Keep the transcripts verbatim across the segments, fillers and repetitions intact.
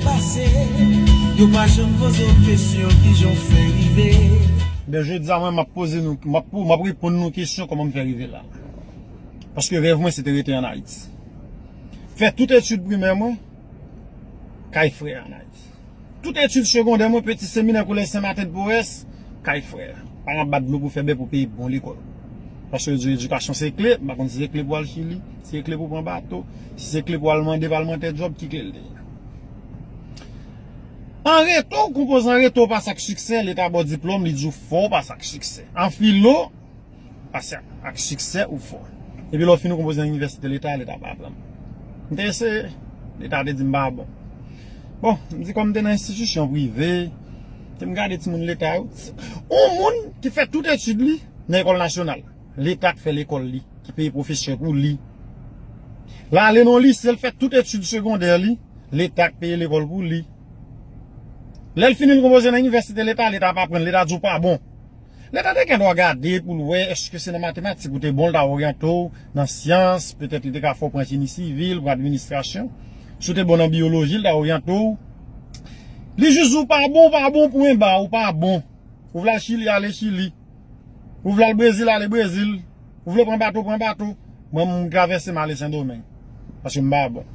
Pase, yo pa janm poze w kesyon kijan w fè rive. Ben, jodi a, mwen, m ap poze nou, m ap, m ap reponn nou kesyon kòman m fè rive la. Paske rèv mwen, se te rete ann Ayiti. Fè tout etid primè mwen, kay frè ann Ayiti. Tout etid segondè mwen, Peti Seminè Kolèj Sen Maten de Powès, kay frè. Paran bat dlo pou fè bè pou peye bon lekòl. Paske yo di edikasyon se kle, m pa konn si se kle pou al Chili, si se kle pou pran bato, si se kle pou al mande palmantè djòb, ki kle l te ye. An reto, ou konpoze an reto, ou pase ak siksè, Leta ba w diplòm, li di w fò w pase ak siksè. An filo, pase ak siksè ou fò. Epi lè w fini w konpoze nan inivèsite Leta, Leta pa pran m. M te eseye, Leta te di m pa bon. Bon, m di kòm m te nan enstitisyon prive, ke m gade timoun Leta yo. Yon moun ki fè tout etid li nan lekòl nasyonal, Leta k fè lekòl li, ki peye pwofesè pou li. L ale nan lise, l fè tout etid segondè li, Leta k peye lekòl pou li. Lè l fini, l konpoze nan inivèsite Leta, Leta pa pran l, Leta di w pa bon. Leta te gen dwa gade pou l wè èske se nan matematik ou te bon, l ta oryante w nan syans, petèt li te ka fè w pran jeni sivil, pran administrasyon. Si w te bon nan biyoloji, l ta oryante w. Li jis di w pa bon, ou pa bon, pwen ba, ou pa bon. Ou vle al Chili, ale Chili. Ou vle al Brezil, ale Brezil. Ou vle pran bato, pran bato. Mwen, m travèse, m ale Sendomeng. Paske m pa bon.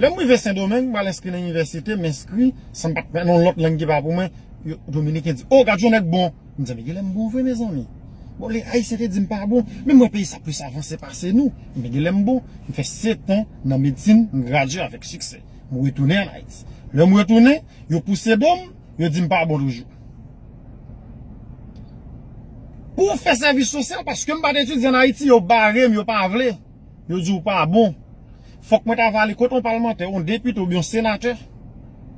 Lè m rive Sendomeng, m al enskri nan inivèsite, m enskri, san m pa t konn yon lòt lang ki pa pou mwen. Yo, Dominiken di, "O, gad yon nèg bon." M di, "Men genlè m bon vre, mezanmi." Bon, lè Ayisyen te di m pa bon, men mwen peyi sa plis avanse pase nou. Men genlè m bon. M fè sèt an nan medsin, m gradye avèk siksè. M retounen ann Ayiti. Lè m retounen, yo pouse do m, yo di m pa bon toujou. Pou w fè sèvis sosyal, paske m pa t etidye ann Ayiti, yo bare m, yo pa vle. Yo di w pa bon. Fòk mwen ta vale kote yon palmantè, yon depite oubyen yon senatè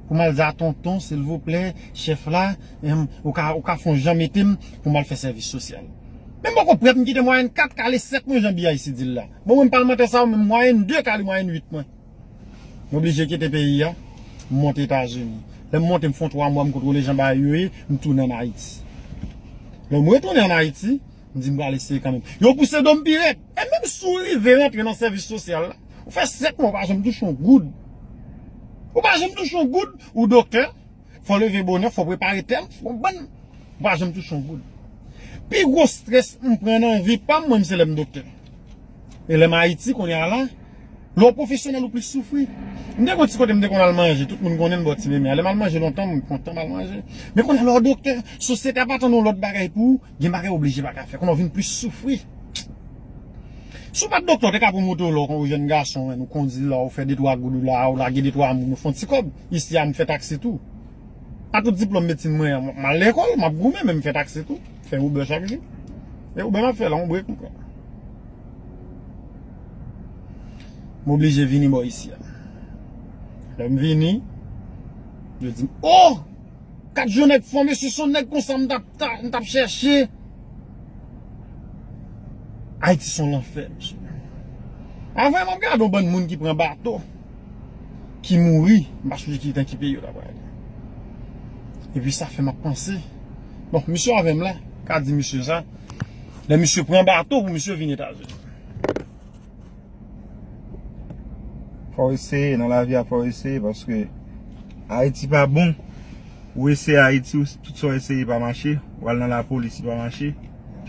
pou m al di a tonton, silvouplè, chèf la, em, ou ka, ou ka fè yon jan mete m pou m al fè sèvis sosyal. Men m poko prèt, m kite mwayèn kat kale sèt mwen jan B I C di l la. Bon, mwen palmantè sa yo, men mwayèn de kale mwayèn uit mwen. M oblije kite peyi a, m monte Etazini. Lè m monte, m fè yon twa mwa, m kontwole jan bagay yo ye, m tounen ann Ayiti. Lè m retounen ann Ayiti, m di m pral eseye kanmenm. Yo pouse do m pi rèd. E menm si w rive rantre nan sèvis sosyal la, ou fè sèt mwa, ou pa janm touche yon goud. Ou pa janm touche yon goud, ou doktè, fò w leve bonè, fò w prepare tè m, fò w bann, ou pa janm touche yon goud. Pi gwo estrès m pran nan vi pa m, mwen, se lè m doktè. E lè m Ayiti, kounye a la, lè w pwofesyonèl, ou plis soufri. M te gon ti kote m te konn al manje, tout moun konnen m bò Ti Meme a. Lè m al manje lontan, m kontan m al manje. Men kounye a, lè w doktè, sosyete a pa tann yon lòt bagay pou ou, gen bagay w oblije pa ka fè. Kounye a, w vin plis soufri. Si w pa t doktè, w te ka pran moto la, ou jèn gason, ou kondi la, ou fè de twa goud ou la, ou lage de twa moun, ou fè yon ti kòb. Isi a, m fè taksi tou. A tout diplòm medsin mwen an, m al lekòl, m ap goumen, men m fè taksi tou. Fè Uber chak jou. E Uber m ap fè la, yon brek m pran. M oblije vini bò isi a. Lè m vini, yo di m, "Oh! Kat jou nèg fò, mesye, se yon nèg konsa m t ap, ta- m t ap chèche." Ayiti se yon lanfè, mesye. Avan, m ap gade yon bann moun ki pran bato, ki mouri, m pa sonje ki tan ki peyi yo ta prale. Epi sa fè m ap panse. Bon, misye avè m la, ka di misye sa. Lè misye pran bato pou misye vin Etazini. Fò w eseye, nan lavi a fò w eseye, paske Ayiti pa bon. Ou eseye Ayiti, ou, tout sa w eseye pa mache. Ou al nan lapolis, li pa mache.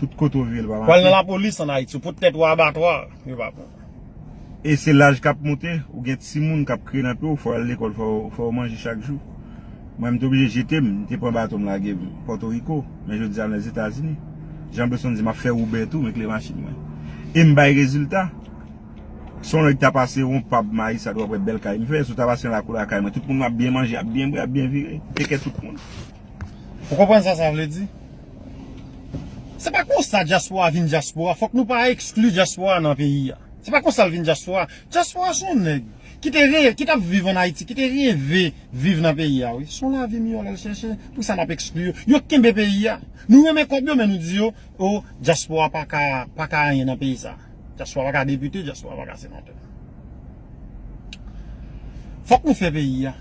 Tout kote w vire, li pa mache. Ou al nan lapolis ann Ayiti, ou pot tèt ou abatwa, yo pa pran. E se laj k ap monte, ou gen timoun k ap kriye nan pye w, fò w al lekòl, fò, fò w manje chak jou. Mwen, m te oblije jete m, m te pran bato m lage m Pòtoriko, men jodi a m Lèzetazini. Jan Belson di, m ap fè Uber tou, m rekle machin mwen. E m bay rezilta. Si yon nèg ta pase yon pab mayi, sa dwe wè bèl kay m fè. Si w ta pase nan lakou lakay mwen, tout moun ap byen manje, ap byen bwè, ap byen vire. M te kè tout moun. Ou konprann sa sa vle di? Se pa konsa dyaspora vin dyaspora. Fòk nou pa ekskli dyaspora nan peyi a. Se pa konsa l vin dyaspora. Dyaspora se yon nèg ki te re, ki t ap viv ann Ayiti, ki te reve viv nan peyi a, wi. Se yon lavi miyò l al chèche. Poukisa n ap ekskli yo? Yo kenbe peyi a. Nou renmen kòb yo, men nou di yo, o, dyaspora pa ka, pa ka anyen nan peyi sa. Dyaspora pa ka depite, dyaspora pa ka senatè. Fòk nou fè peyi a.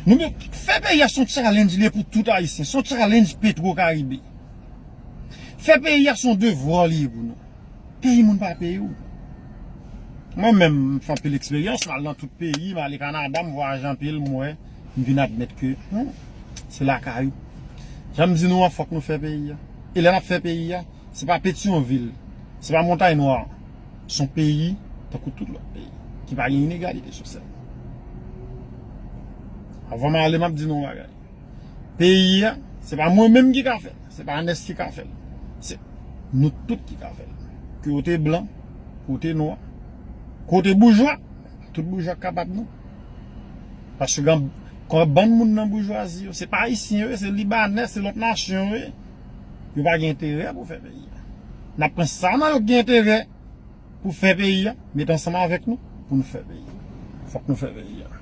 Nou men, fè peyi a se yon challenge li ye pou tout Ayisyen. Se yon challenge Petro Caribe. Fè peyi a se yon devwa li ye pou nou. Peyi moun pa peyi w. Mwen menm, m fè anpil eksperyans, m al nan tout peyi, m ale Kanada, m vwayaje anpil, m wè. M vin admèt ke, hmm, se lakay ou. Jan m di nou an, fòk nou fè peyi a. E lè n ap fè peyi a, se pa Petyonvil, se pa Montay Nwa. Se yon peyi tankou tout lòt peyi ki pa gen inegalite sosyal. Avan m ale, m ap di nou yon bagay. Peyi a, se pa mwen menm ki ka fè l, se pa Ernest ki ka fè l. Se nou tout ki ka fè l. Ke w te blan, ke w te nwa, ke w te boujwa, tout boujwa kapab non. Paske gen, gen bann moun nan boujwazi yo, se pa ayisyen yo ye, se libanè, se lòt nasyon yo ye. Yo pa gen enterè pou fè peyi a. N ap pran sa nan yo ki gen enterè pou fè peyi a, mete ansanm avèk nou pou nou fè peyi a. Fòk nou fè peyi a.